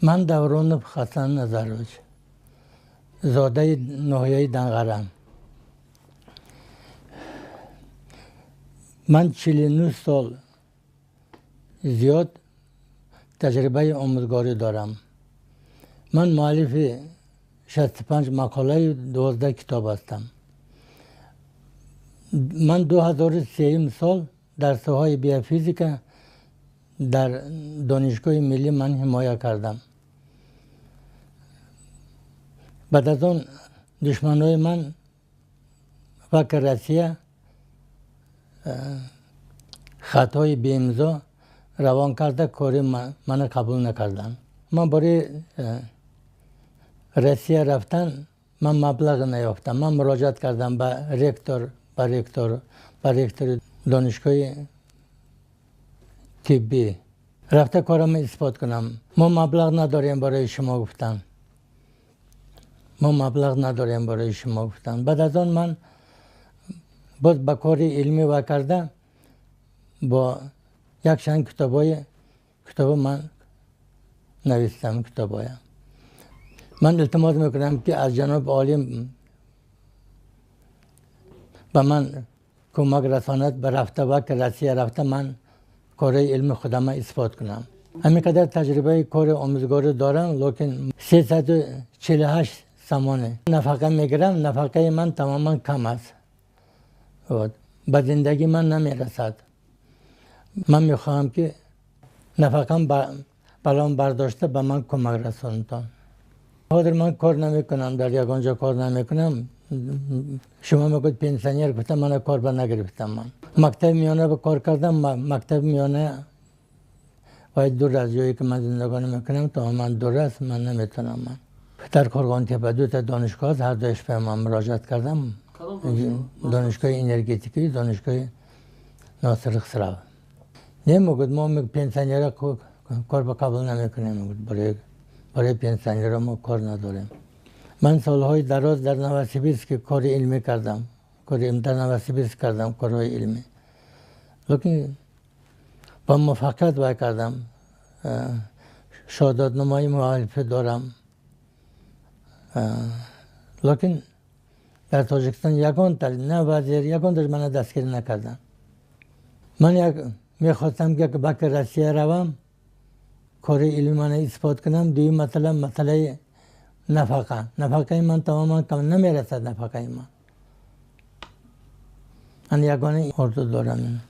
Ман Давронов Ҳасан Назарович, зодаи ноҳияи Данғарам. Ман 49 сол зиёд таҷрибаи омӯзгорӣ дорам. Ман муаллифи 65 мақолаю 12 китоб ҳастам. Ман 2003 сол дар соҳаи биофизика дар Донишгоҳи миллӣ ман ҳимоя кардам. Баъд аз он душманои ман ваки Россия хатҳои беимзо равон карда, кори мана қабул накарданд. Ман барои Россия рафтан ман маблағ наёфтам. Ман муроҷиат кардам ба ректор, ба ректори донишгоҳи тиббӣ. Рафта корама исбот кунам. Мо маблағ надорем барои шумо, гуфтанд. Мо маблағ надорем барои шумо, гуфтанд. Баъд аз он ман боз ба кори илмӣ ва карда бо якчанд китобо ман навистам китобоя. Ман илтимос мекунам, ки аз ҷаноби олим ба ман кӯмак расонад, ба рафта ва ки Россия рафта ман кораи илми худама исбот кунам. Ҳамин қадар таҷрибаи кори омӯзгорӣ дорам, лекин 348 сомонӣ нафақа мегирам. Нафақаи ман тамоман кам аст, ба зиндагии ман намерасад. Ман мехоҳам, ки нафақам балон бардошта ба ман кӯмак расонтон. Ҳозир ман кор намекунам, дар ягон ҷо кор намекунам. Шумо мегӯед пенсионер, гуфтам, мана кор ба нагирифтам. Ман мактаби миёна ба кор кардам. Мактаби миёна вай дур аз ҷое ки ман зиндагонӣ мекунам, тамоман дур аст, ман наметавонам. Ман дар Қӯрғонтеппа дута донишгоҳ аст, ҳар дуяш ба ман муроҷиат кардам. Донишгоҳи энергетикӣ, донишгоҳи Носири Хусрав. Не, мегӯяд, мо пенсионера кор ба қабул намекунем, мегӯяд, барои пенсионера мо кор надорем. Ман солҳои дароз дар Новосибирск кори илмӣ кардам, кори дар Новосибирск кардам, корҳои илмӣ, лекин бо муваффақият вай кардам. Шаҳодатномаи муаллифӣ дорам, лекин дар Тоҷикистон ягонта на вазир, ягонташ мана дастгирӣ накарданд. Ман як мехостам, ки ба Россия равам, кори илми мана исбот кунам. Дуюм масъала, масъалаи нафақа. Нафақаи ман тамоман кам, намерасад нафақаи ман. Ман ягона орзу дорам.